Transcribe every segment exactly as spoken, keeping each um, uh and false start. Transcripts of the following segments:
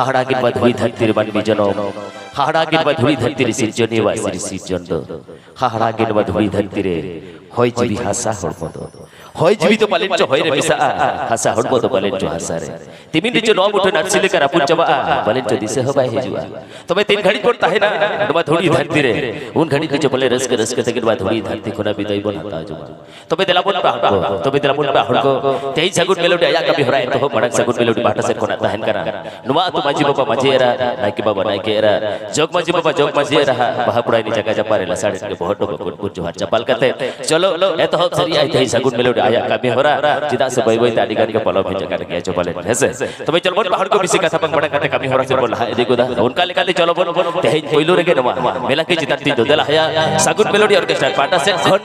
ᱦᱟᱦᱟᱲᱟ ᱜᱮ ᱱᱚᱣᱟ ᱫᱷᱩᱲᱤ ᱫᱷᱟᱹᱨᱛᱤ ᱨᱮ ᱢᱟᱹᱱᱢᱤ ᱡᱚᱱᱚᱢ, ᱦᱟᱦᱟᱲᱟ ᱜᱮ ᱱᱚᱣᱟ ᱫᱷᱩᱲᱤ ᱫᱷᱟᱹᱨᱛᱤ ᱨᱮ ᱥᱤᱨᱡᱚᱱᱤᱭᱟᱹᱣᱟᱜ ᱥᱤᱨ ᱥᱤᱨᱡᱚᱱ ᱫᱚ, ᱦᱟᱦᱟᱲᱟ ᱜᱮ ᱱᱚᱣᱟ ᱫᱷᱩᱲᱤ ᱫᱷᱟᱹᱨᱛᱤ ᱨᱮ ᱦᱚᱭ ᱡᱤᱣᱤ ᱦᱟᱥᱟ ᱦᱚᱲᱢᱚ ᱫᱚ᱾ ᱦᱚᱭ ᱡᱤᱣᱤ ᱫᱚ ᱯᱟᱞᱮᱱ ᱪᱚ ᱦᱚᱭ ᱨᱮ ᱢᱮᱥᱟᱜᱼᱟ, ᱦᱟᱥᱟ ᱦᱚᱲᱢᱚ ᱫᱚ ᱯᱟᱞᱮᱱ ᱪᱚ ᱦᱟᱥᱟ ᱨᱮ᱾ ᱛᱤᱢᱤᱱ ᱨᱮ ᱪᱚ ᱱᱚᱣᱟ ᱢᱩᱴᱷᱟᱹᱱ ᱟᱹᱨᱥᱤ ᱞᱮᱠᱟ ᱨᱟᱹᱯᱩᱫ ᱪᱟᱵᱟᱜᱼᱟ, ᱯᱟᱞᱮᱱ ᱪᱚ ᱫᱤᱥᱟᱹ ᱦᱚᱸ ᱵᱟᱭ ᱦᱤᱡᱩᱜᱼᱟ᱾ ᱛᱚᱵᱮ ᱛᱤᱱ ᱜᱷᱟᱹᱲᱤᱡ ᱵᱚᱱ ᱛᱟᱦᱮᱱᱟ ᱱᱚᱣᱟ ᱫᱷᱩᱲᱤ ᱫᱷᱟᱹᱨᱛᱤ ᱨᱮ, ᱩᱱ ᱜᱷᱟᱹᱲᱤᱡ ᱜᱮ ᱪᱚ ᱯᱟᱞᱮ ᱨᱟᱹᱥᱠᱟᱹ ᱨᱟᱹᱥᱠᱟᱹ ᱛᱮᱜᱮ ᱱᱚᱣᱟ ᱫᱷᱩᱲᱤ ᱫᱷᱟᱹᱨᱛᱤ ᱠᱷᱚᱱᱟᱜ ᱵᱤᱫᱟᱹᱭ ᱵᱚᱱ ᱦᱟᱛᱟᱣ ᱡᱚᱝᱟ᱾ ᱛᱚᱵᱮ ᱫᱮᱞᱟ ᱵᱚᱱ ᱯᱮ ᱦᱚᱲ ᱠᱚ, ᱛᱚᱵᱮ ᱫᱮᱞᱟ ᱵᱚᱱ ᱯᱮ ᱦᱚᱲ ᱠᱚ, ᱛᱮᱦᱮᱧ ᱥᱟᱹᱜᱩᱱ ᱢᱮᱞᱳᱰᱤ ᱟᱭᱟᱜ ᱠᱟᱹᱢᱤ ᱦᱚᱨᱟ ᱮᱛᱚᱦᱚᱵ ᱢᱟᱲᱟᱝ ᱥᱟᱹᱜᱩᱱ ᱢᱮᱞᱳᱰᱤ ᱯᱟᱦᱴᱟ ᱥᱮᱫ ᱠᱷᱚᱱᱟᱜ ᱛᱟᱦᱮᱱ ᱠᱟᱱᱟ᱾ ᱱᱚᱣᱟ ᱟᱹᱛᱩ ᱢᱟᱹᱡᱷᱤ ᱵᱟᱵᱟ ᱢᱟᱹᱡᱷᱤ ᱮᱨᱟ, ᱱᱟᱭᱠᱮ ᱵᱟᱵᱟ ᱱᱟᱭᱠᱮ ᱮᱨᱟ, ᱡᱚᱜᱽ ᱢᱟᱹᱡᱷᱤ ᱵᱟᱵᱟ ᱡᱚᱜᱽ ᱢᱟᱹᱡᱷᱤ ᱮᱨᱟ ᱦᱟᱸᱜ ᱵᱟᱦᱟ ᱯᱩᱲᱟᱭᱱᱤ ᱡᱟᱭᱜᱟ ᱡᱟᱯᱟᱜ ᱨᱮ ᱞᱟᱥᱟᱲ ᱜᱮ ᱵᱚᱦᱚᱜ ᱰᱚᱵᱚᱜ ᱠᱩᱱ ᱠᱩᱱ ᱡᱚᱦᱟᱨ ᱪᱟᱯᱟᱞ ᱠᱟᱛᱮ, ᱪᱚᱞᱚ, ᱮᱛᱚᱦᱚᱵ ᱥᱟᱹᱨᱤᱭᱟᱜᱼᱟᱭ ᱛᱮᱦᱮᱧ ᱥᱟᱹᱜᱩᱱ ᱢᱮᱞᱳᱰᱤ ᱟᱭᱟᱜ ᱠᱟᱹᱢᱤ ᱦᱚᱨᱟ᱾ ᱪᱮᱫᱟᱜ ᱥᱮ ᱵᱟᱹᱭ ᱵᱟᱹᱭ ᱛᱮ ᱟᱹᱰᱤ ᱜᱟᱱ ᱜᱮ ᱯᱚᱞᱚᱢ ᱦᱮᱡ ᱟᱠᱟᱱ ᱜᱮᱭᱟ, ᱪᱚ ᱯᱟᱞᱮᱱ, ᱦᱮᱸ ᱥᱮ? ᱛᱚᱵᱮ ᱪᱚᱞᱚ ᱵᱚᱱ ᱯᱮ ᱦᱚᱲ ᱠᱚ ᱵᱮᱥᱤ ᱠᱟᱛᱷᱟ ᱵᱟᱝ ᱵᱟᱲᱟᱭ ᱠᱟᱛᱮ ᱠᱟᱹᱢᱤ ᱦᱚᱨᱟ ᱥᱮᱫ ᱵᱚᱱ ᱞᱟᱦᱟ ᱤᱫᱤ ᱜᱚᱫᱟ᱾ ᱚᱱᱠᱟ ᱞᱮᱠᱟᱛᱮ ᱪᱚᱞᱚ ᱵᱚᱱ ᱛᱮᱦᱮᱧ ᱯᱳᱭᱞᱳ ᱨᱮᱜᱮ ᱱᱚᱣᱟ ᱢᱮᱞᱟ ᱠᱤ ᱪᱮᱛᱟᱱ ᱛᱤᱧ ᱫᱚᱫᱮᱞᱟ ᱦᱟᱭᱟ ᱥᱟᱹᱜᱩᱱ ᱢᱮᱞᱳᱰᱤ ᱚᱨᱠᱮᱥᱴᱨᱟ ᱯᱟᱦᱴᱟ ᱥᱮᱫ ᱠᱷᱚᱱ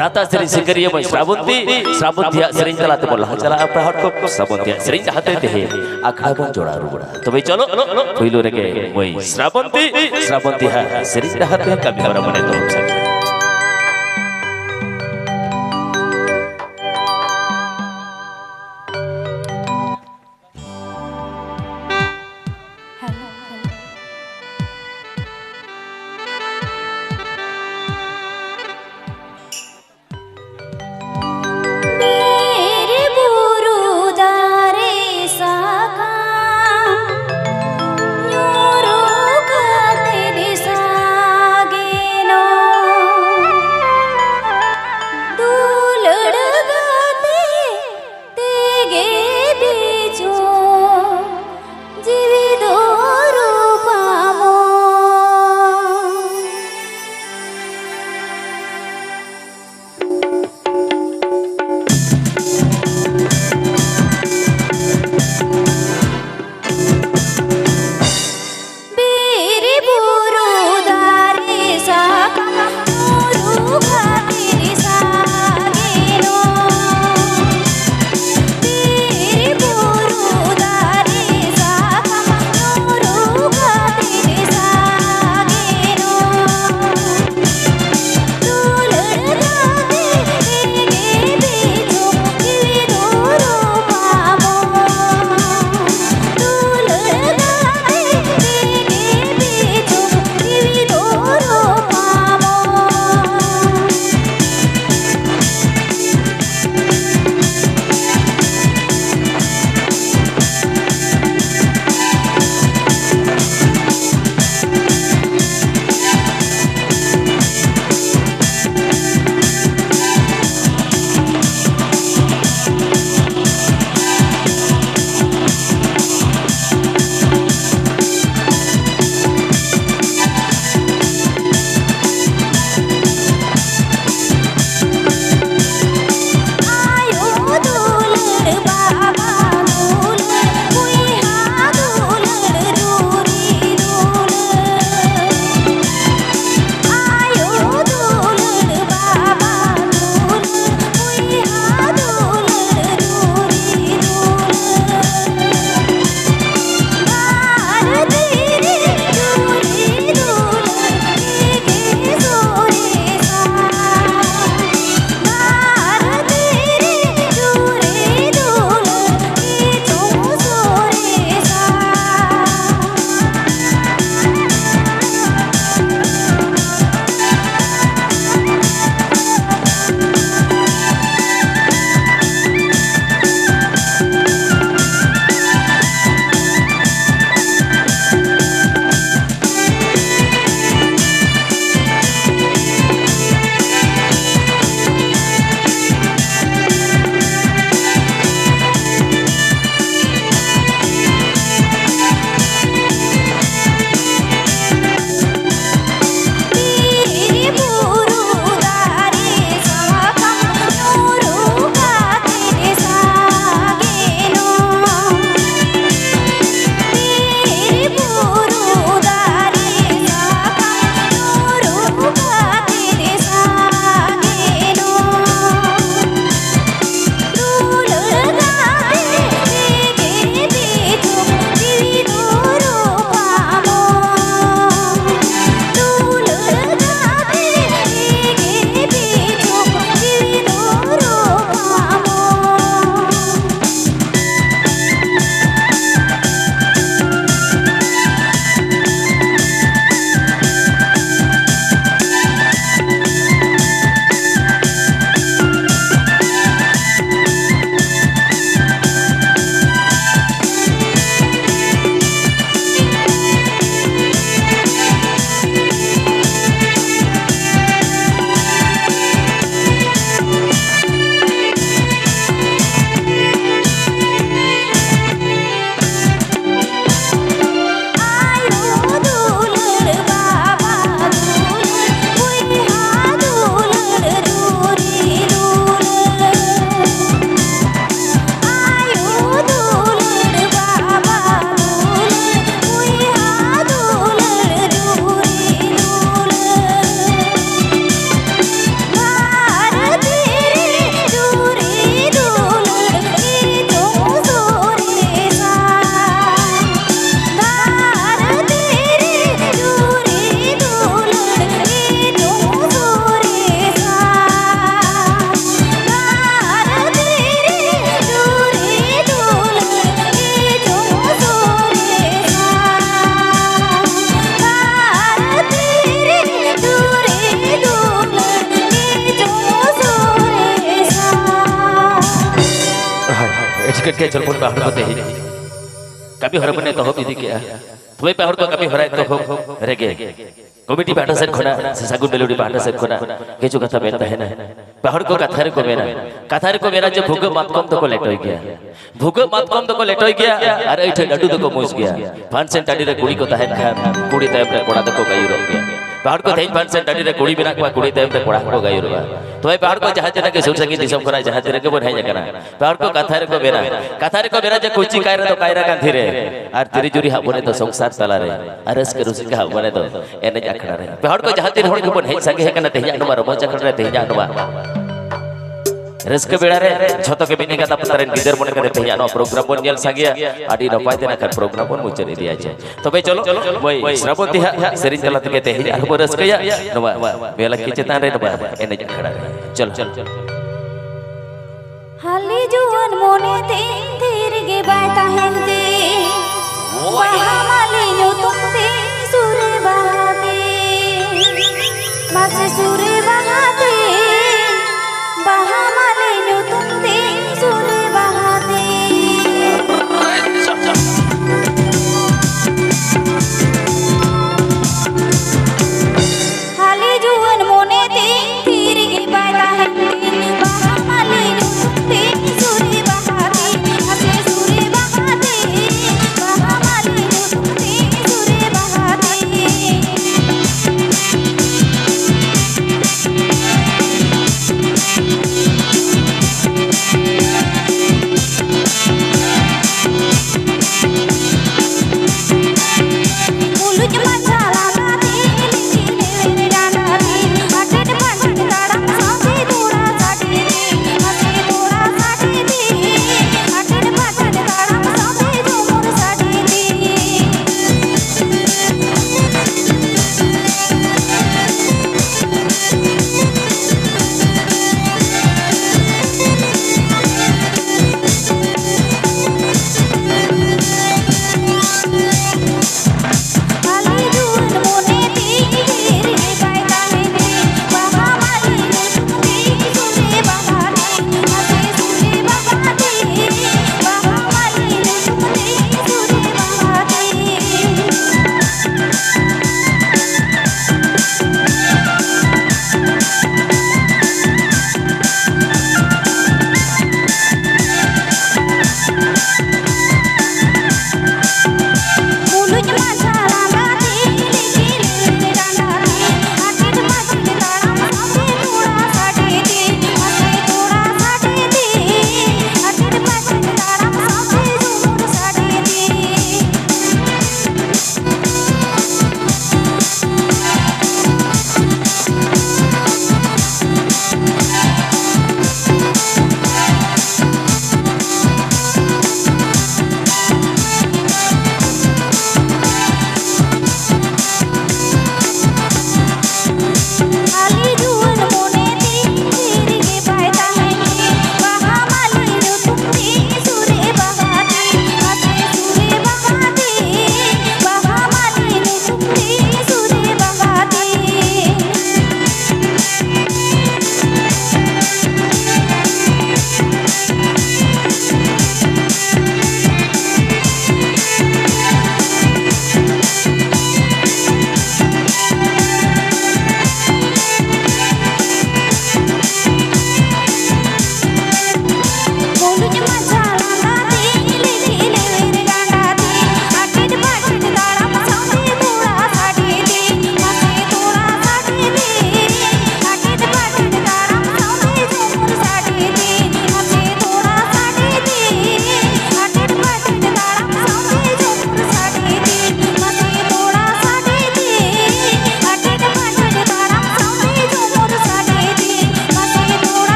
ᱨᱟᱛᱟ ᱥᱮᱨᱮᱧ ᱥᱤᱠᱟᱹᱨᱤᱭᱟᱹ ᱢᱟᱹᱭ ᱥᱨᱟᱵᱚᱱᱛᱤ, ᱥᱨᱟᱵᱚᱱᱛᱤᱭᱟᱜ ᱥᱮᱨᱮᱧ ᱛᱟᱞᱟ ᱛᱮᱵᱚᱱ ᱞᱟᱦᱟ ᱪᱟᱞᱟᱜᱼᱟ᱾ ᱯᱮ ᱦᱚᱲ ᱠᱚ ᱥᱨᱟᱵᱚᱱᱛᱤᱭᱟᱜ ᱥᱮᱨᱮᱧ ᱰᱟᱦᱟᱨ ᱛᱮ ᱛᱮᱦᱮᱧ ᱟᱠᱷᱲᱟ ᱵᱚᱱ ᱡᱚᱲᱟᱣ ᱨᱩᱣᱟᱹᱲᱟ᱾ ᱛᱚᱵᱮ ᱪᱚᱞᱚ, ᱯᱩᱭᱞᱩ ᱨᱮᱜᱮ ᱢᱟᱹᱭ ᱥᱨᱟᱵᱚᱱᱛᱤ, ᱥᱨᱟᱵᱚᱱᱛᱤ ᱦᱟᱸᱜ ᱥᱮᱨᱮᱧ ᱰᱟᱦᱟᱨ ᱛᱮ ᱠᱟᱹᱢᱤ ᱦᱚᱨᱟ ᱵᱚᱱ ᱮᱛᱚᱦᱚᱵ ᱥᱟᱹᱛᱟ᱾ ᱵᱤᱨ ᱵᱩᱨᱩ ᱫᱟᱨᱮ ᱥᱟᱠᱟᱢ ᱧᱩᱨᱩ ᱠᱟᱛᱮ ᱥᱟᱜᱮᱱᱚᱜ ᱜᱮ ᱡᱚᱞᱯᱚᱱ ᱯᱮ ᱦᱚᱲ ᱠᱚ ᱛᱮᱦᱮᱧ ᱠᱟᱹᱢᱤ ᱦᱚᱨᱟ ᱵᱚᱱ ᱮᱛᱚᱦᱚᱵ ᱤᱫᱤ ᱠᱮᱜᱼᱟ᱾ ᱛᱚᱵᱮ ᱯᱮ ᱦᱚᱲ ᱠᱚ ᱠᱟᱹᱢᱤ ᱦᱚᱨᱟ ᱮᱛᱚᱦᱚᱵ ᱨᱮᱜᱮ ᱠᱚᱢᱤᱴᱤ ᱯᱟᱦᱴᱟ ᱥᱮᱫ ᱠᱷᱚᱱᱟᱜ ᱥᱮ ᱥᱟᱹᱜᱩᱱ ᱢᱮᱞᱳᱰᱤ ᱯᱟᱦᱴᱟ ᱥᱮᱫ ᱠᱷᱚᱱᱟᱜ ᱠᱤᱪᱷᱩ ᱠᱟᱛᱷᱟ ᱢᱮᱱ ᱛᱟᱦᱮᱱᱟ᱾ ᱯᱮ ᱦᱚᱲ ᱠᱚ ᱠᱟᱛᱷᱟ ᱨᱮᱠᱚ ᱢᱮᱱᱟ, ᱠᱟᱛᱷᱟ ᱨᱮᱠᱚ ᱢᱮᱱᱟ ᱡᱮ ᱵᱷᱩᱜᱟᱹᱜ ᱢᱟᱛᱠᱚᱢ ᱫᱚᱠᱚ ᱞᱮᱴᱚᱭ ᱜᱮᱭᱟ, ᱵᱷᱩᱜᱟᱹᱜ ᱢᱟᱛᱠᱚᱢ ᱫᱚᱠᱚ ᱞᱮᱴᱚᱭ ᱜᱮᱭᱟ ᱟᱨ ᱟᱹᱭᱴᱷᱟᱹ ᱞᱟᱹᱰᱩ ᱫᱚᱠᱚ ᱢᱩᱸᱡ ᱜᱮᱭᱟ᱾ ᱯᱷᱟᱱᱥᱮᱱ ᱴᱟᱺᱰᱤ ᱨᱮ ᱠᱩᱲᱤ ᱠᱚ ᱛᱟᱦᱮᱱ ᱠᱷᱟᱱ ᱠᱩᱲᱤ ᱛᱟᱭᱚᱢ ᱨᱮ ᱠᱚᱲᱟ ᱫᱚᱠᱚ ᱜᱟᱹᱭᱩᱨᱚᱜ ᱜᱮᱭᱟ᱾ ᱯᱮ ᱦᱚᱲ ᱠᱚ ᱛᱮᱦᱮᱧ ᱯᱷᱟᱱᱥᱮᱱ ᱴᱟᱺᱰᱤ ᱨᱮ ᱠᱩᱲᱤ ᱢᱮᱱᱟᱜ ᱠᱚᱣᱟ, ᱠᱩᱲᱤ ᱛᱟᱭᱚᱢ ᱨᱮ ᱠᱚᱲᱟ ᱦᱚᱸᱠᱚ ᱜᱟᱹᱭᱩᱨᱚᱜᱼᱟ᱾ ᱛᱚᱵᱮ ᱯᱮ ᱦᱚᱲ ᱠᱚ ᱡᱟᱦᱟᱸ ᱛᱤᱱᱟᱹᱜ ᱜᱮ ᱥᱩᱨ ᱥᱟᱺᱜᱤᱧ ᱫᱤᱥᱚᱢ ᱠᱷᱚᱱᱟᱜ ᱡᱟᱦᱟᱸ ᱛᱤᱱᱟᱹᱜ ᱜᱮᱵᱚᱱ ᱦᱮᱡ ᱟᱠᱟᱱᱟ, ᱯᱮ ᱦᱚᱲ ᱠᱚ ᱠᱟᱛᱷᱟ ᱨᱮᱠᱚ ᱢᱮᱱᱟ, ᱠᱟᱛᱷᱟ ᱨᱮᱠᱚ ᱢᱮᱱᱟ ᱡᱮ ᱠᱩᱪᱤ ᱠᱟᱭᱨᱟ ᱫᱚ ᱠᱟᱭᱨᱟ ᱠᱟᱱᱛᱷᱤ ᱨᱮ, ᱟᱨ ᱛᱤᱨᱤ ᱡᱩᱨᱤ ᱦᱟᱸᱜ ᱵᱚᱱᱮ ᱫᱚ ᱥᱚᱝᱥᱟᱨ ᱛᱟᱞᱟᱨᱮ, ᱟᱨ ᱨᱟᱹᱥᱠᱟᱹ ᱨᱩᱥᱤᱠᱟ ᱦᱟᱸᱜ ᱵᱚᱱᱮ ᱫᱚ ᱮᱱᱮᱡ ᱟᱠᱷᱲᱟ ᱨᱮ᱾ ᱯᱮ ᱦᱚᱲ ᱠᱚ ᱡᱟᱦᱟᱸ ᱛᱤᱱ ᱦᱚᱲ ᱜᱮᱵᱚᱱ ᱦᱮᱡ ᱥᱟᱸᱜᱮ ᱟᱠᱟᱱᱟ ᱛᱮᱦᱮᱧᱟᱜ ᱱᱚᱣᱟ ᱨᱚᱢᱚᱡᱽ ᱟᱠᱷᱲᱟ ᱨᱮ, ᱛᱮᱦᱮᱧᱟᱜ ᱱᱚᱣᱟ ᱨᱟᱹᱥᱠᱟᱹ ᱵᱮᱲᱟ ᱨᱮ ᱡᱷᱚᱛᱚ ᱜᱮ ᱢᱤᱫ ᱮᱸᱜᱟᱛ ᱟᱯᱟᱛ ᱨᱮᱱ ᱜᱤᱫᱟᱹᱨ ᱢᱚᱱᱮ ᱠᱟᱛᱮ ᱛᱮᱦᱮᱧᱟᱜ ᱱᱚᱣᱟ ᱯᱨᱳᱜᱨᱟᱢ ᱵᱚᱱ ᱧᱮᱞ ᱥᱟᱸᱜᱮᱭᱟ᱾ ᱟᱹᱰᱤ ᱱᱟᱯᱟᱭ ᱛᱮ ᱱᱟᱜ ᱠᱷᱟᱱ ᱯᱨᱳᱜᱨᱟᱢ ᱵᱚᱱ ᱢᱩᱪᱟᱹᱫ ᱤᱫᱤᱭᱟ᱾ ᱪᱮ ᱛᱚᱵᱮ ᱪᱚᱞᱚ ᱢᱟᱹᱭ ᱥᱨᱟᱵᱚᱱᱛᱤ ᱦᱟᱸᱜ ᱥᱮᱨᱮᱧ ᱛᱟᱞᱟ ᱛᱮᱜᱮ ᱛᱮᱦᱮᱧ ᱟᱨᱦᱚᱸ ᱵᱚᱱ ᱨᱟᱹᱥᱠᱟᱹᱭᱟ ᱱᱚᱣᱟ ᱵᱮᱞᱟᱠᱤ ᱪᱮᱛᱟᱱ ᱨᱮ ᱱᱚᱣᱟ ᱮᱱᱮᱡ ᱟᱠᱷᱲᱟ ᱨᱮ᱾ ᱪᱚᱞᱚ᱾ ᱦᱟᱹᱞᱤ ᱡᱩᱣᱟᱹᱱ ᱢᱚᱱᱮ ᱛᱤᱧ ᱛᱷᱤᱨ ᱜᱮ ᱵᱟᱭ ᱛᱟᱦᱮᱱ ᱛᱤᱧ, ᱵᱟᱦᱟ ᱢᱟᱹᱞᱤ ᱧᱩᱛᱩᱢ ᱛᱤᱧ ᱥᱩᱨᱮ ᱵᱟᱦᱟ ᱛᱤᱧ, ᱢᱟᱥᱮ ᱥᱩᱨᱮ ᱵᱟᱦᱟ ᱛᱤᱧ, ᱵᱟᱦᱟ ᱢᱟᱹᱞᱤ ᱧᱩᱛᱩᱢ ᱛᱤᱧ ᱥᱩᱨᱮ ᱵᱟᱦᱟ ᱛᱤᱧ᱾ ᱦᱟᱹᱞᱤ ᱡᱩᱣᱟᱹᱱ ᱢᱚᱱᱮ ᱛᱤᱧ ᱛᱷᱤᱨ ᱜᱮ ᱵᱟᱭ ᱛᱟᱦᱮᱱ ᱛᱤᱧ, ᱵᱟᱦᱟ ᱢᱟᱹᱞᱤ ᱧᱩᱛᱩᱢ ᱛᱤᱧ ᱥᱩᱨᱮ ᱵᱟᱦᱟ ᱛᱤᱧ, ᱟᱥᱮ ᱥᱩᱨᱮ ᱵᱟᱦᱟ ᱛᱤᱧ᱾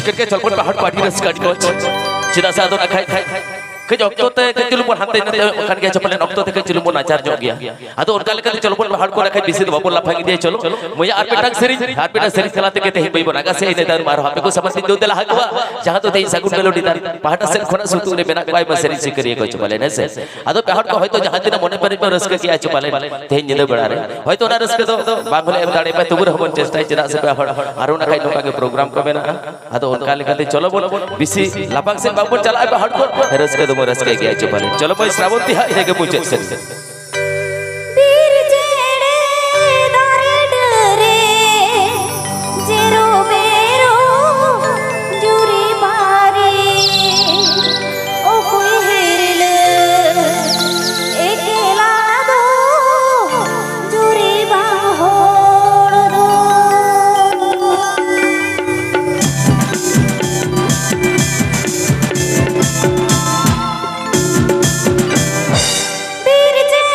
ᱠᱮ ᱪᱚᱞᱯᱚᱱ ᱯᱟᱦᱟᱲ ᱠᱚ ᱟᱹᱰᱤ ᱨᱟᱹᱥᱠᱟᱹ, ᱟᱹᱰᱤ ᱢᱚᱡᱽ᱾ ᱪᱮᱫᱟᱜ ᱥᱮ ᱟᱫᱚ ᱱᱟᱠᱷᱟᱡ ᱠᱟᱹᱡ ᱚᱠᱛᱚ ᱛᱮ ᱠᱟᱹᱡ ᱪᱩᱞᱩᱝ ᱵᱚᱱ ᱦᱟᱱᱛᱮ ᱱᱟᱛᱮ ᱠᱟᱱ ᱜᱮᱭᱟ ᱪᱚ ᱯᱟᱞᱮᱱ, ᱚᱠᱛᱚ ᱛᱮ ᱠᱟᱹᱡ ᱪᱩᱞᱩᱝ ᱵᱚᱱ ᱱᱟᱪᱟᱨ ᱧᱚᱜ ᱜᱮᱭᱟ᱾ ᱟᱫᱚ ᱚᱱᱠᱟ ᱞᱮᱠᱟᱛᱮ ᱪᱚᱞᱯᱚᱱ ᱯᱟᱦᱟᱲ ᱠᱚ ᱱᱟᱠᱷᱟᱡ ᱵᱮᱥᱤ ᱫᱚ ᱵᱟᱵᱚᱱ ᱞᱟᱯᱷᱟᱝ ᱤᱫᱤᱭᱟ᱾ ᱪᱚᱞᱚ ᱢᱚᱭᱟ ᱟᱨ ᱢᱤᱫᱴᱟᱝ ᱥᱮᱨᱮᱧ, ᱟᱨ ᱢᱤᱫᱴᱟᱝ ᱥᱮᱨᱮᱧ ᱛᱟᱞᱟ ᱛᱮᱜᱮ ᱛᱮᱦᱮᱧ ᱵᱟᱹᱭ ᱵᱚᱱ ᱟᱜᱟ ᱥᱮ ᱤᱱᱟᱹ ᱛᱟᱭᱚᱢ ᱟᱨᱦᱚᱸ ᱟᱯᱮ ᱠᱚ ᱥᱟᱢᱟᱝ ᱛᱮᱧ ᱫᱩ ᱫᱮᱞᱟ ᱦᱟᱠᱚᱣᱟ᱾ ᱡᱟᱦᱟᱸ ᱫᱚ ᱛᱮᱦᱮᱧ ᱥᱟᱹᱜᱩᱱ ᱢᱮᱞᱳᱰᱤ ᱫᱟᱨ ᱯᱟᱦᱴᱟ ᱥᱮᱫ ᱠᱷᱚᱱᱟᱜ ᱥᱩᱛᱩᱜ ᱨᱮ ᱢᱮᱱᱟᱜ ᱠᱚᱣᱟ ᱟᱭᱢᱟ ᱥᱮᱨᱮᱧ ᱥᱤᱠᱟᱹᱨᱤᱭᱟᱹ ᱠᱚ ᱪᱚ ᱯᱟᱞᱮᱱ, ᱦᱮᱸ ᱥᱮ? ᱟᱫᱚ ᱯᱮ ᱦᱚᱲ ᱠᱚ ᱦᱚᱭᱛᱳ ᱡᱟᱦᱟᱸ ᱛᱤᱱᱟᱹᱜ ᱢᱚᱱᱮ ᱯᱮᱨᱮᱡ ᱯᱮ ᱨᱟᱹᱥᱠᱟᱹ ᱠᱮᱜᱼᱟ ᱪᱚ ᱯᱟᱞᱮᱱ ᱛᱮᱦᱮᱧ ᱧᱤᱫᱟᱹ ᱵᱮᱲᱟ ᱨᱮ᱾ ᱦᱚᱭᱛᱳ ᱚᱱᱟ ᱨᱟᱹᱥᱠᱟᱹ ᱫᱚ ᱵᱟᱝ ᱦᱚᱸᱞᱮ ᱮᱢ ᱫᱟᱲᱮᱭᱟᱯᱮ, ᱛᱚᱵᱩ ᱨᱮᱦᱚᱸ ᱵᱚᱱ ᱪᱮᱥᱴᱟᱭᱟ, ᱪᱮᱫᱟᱜ ᱥᱮ ᱯᱮ ᱦᱚᱲ ᱟᱨᱦᱚᱸ ᱱᱟᱠᱷᱟᱡ ᱱᱚᱝᱠᱟ ᱜᱮ ᱯᱨᱳᱜᱨᱟᱢ ᱠᱚ ᱢᱮᱱᱟᱜᱼᱟ᱾ ᱟᱫᱚ ᱚᱱᱠᱟ ᱞᱮᱠᱟᱛᱮ ᱪᱚᱞᱚ ᱵᱚᱱ ᱵᱮᱥᱤ ᱞᱟᱯᱷᱟᱝ ᱥᱮᱫ ᱵᱟᱵᱚᱱ ᱪᱟᱞᱟᱜᱼᱟ, ᱯᱮ ᱦᱚᱲ ᱠᱚ ᱨᱟᱹᱥᱠᱟᱹ ᱫᱚᱵᱚᱱ ᱨᱟᱹᱥᱠᱟᱹᱭ ᱜᱮᱭᱟ ᱪᱚ ᱯᱟᱞᱮᱱ᱾ ᱪᱚᱞᱚ ᱵᱚᱱ ᱥᱨᱟᱵᱚᱱᱛᱤ ᱦᱟᱸᱜ ᱤᱱᱟᱹ ᱜᱮ ᱢᱩᱪᱟᱹᱫ ᱥᱮᱫ᱾ ᱵᱤᱨ ᱪᱮᱬᱮ ᱫᱟᱨᱮ ᱰᱟᱹᱨᱮ ᱡᱮᱨᱚ ᱵᱮᱨᱚ ᱡᱩᱨᱤ ᱵᱟᱨᱮ, ᱚᱠᱚᱭ ᱦᱤᱨᱞᱟᱹ ᱮᱠᱞᱟ ᱫᱚ ᱡᱩᱨᱤ ᱵᱟᱝ ᱦᱚᱲ ᱫᱚ᱾ ᱵᱤᱨ ᱪᱮᱬᱮ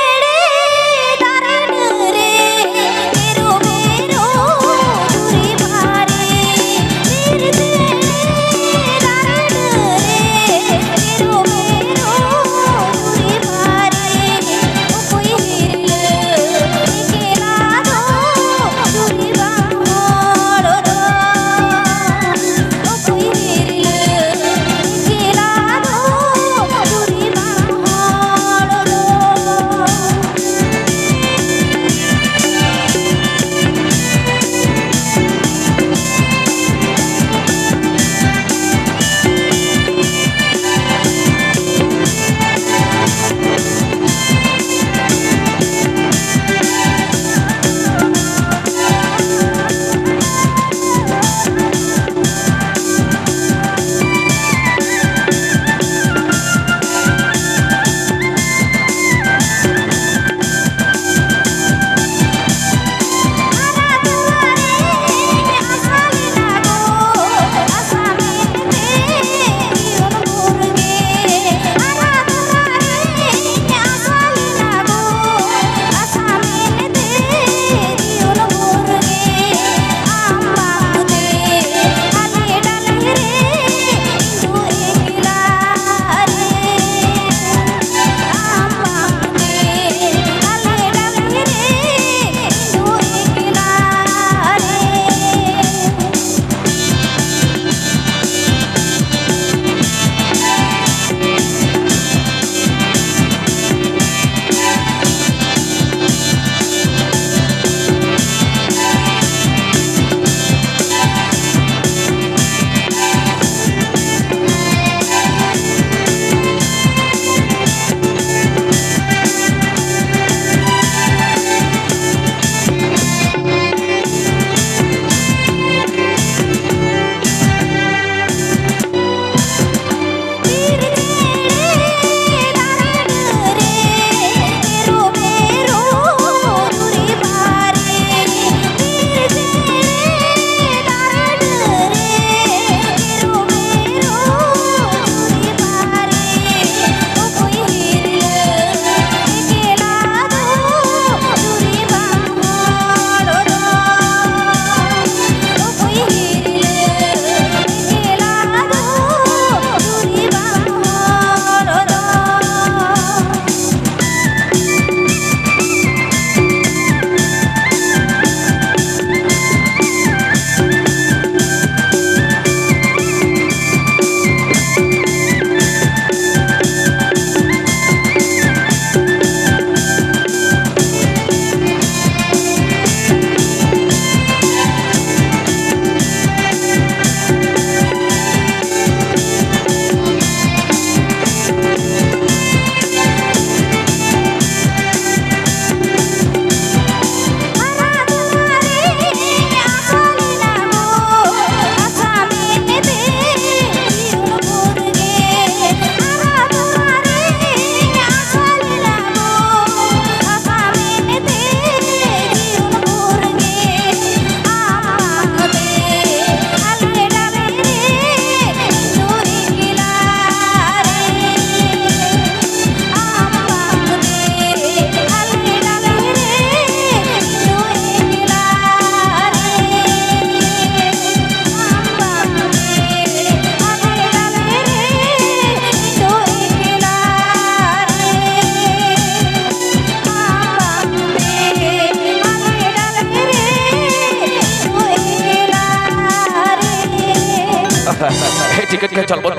हे टिकट के चल बहुत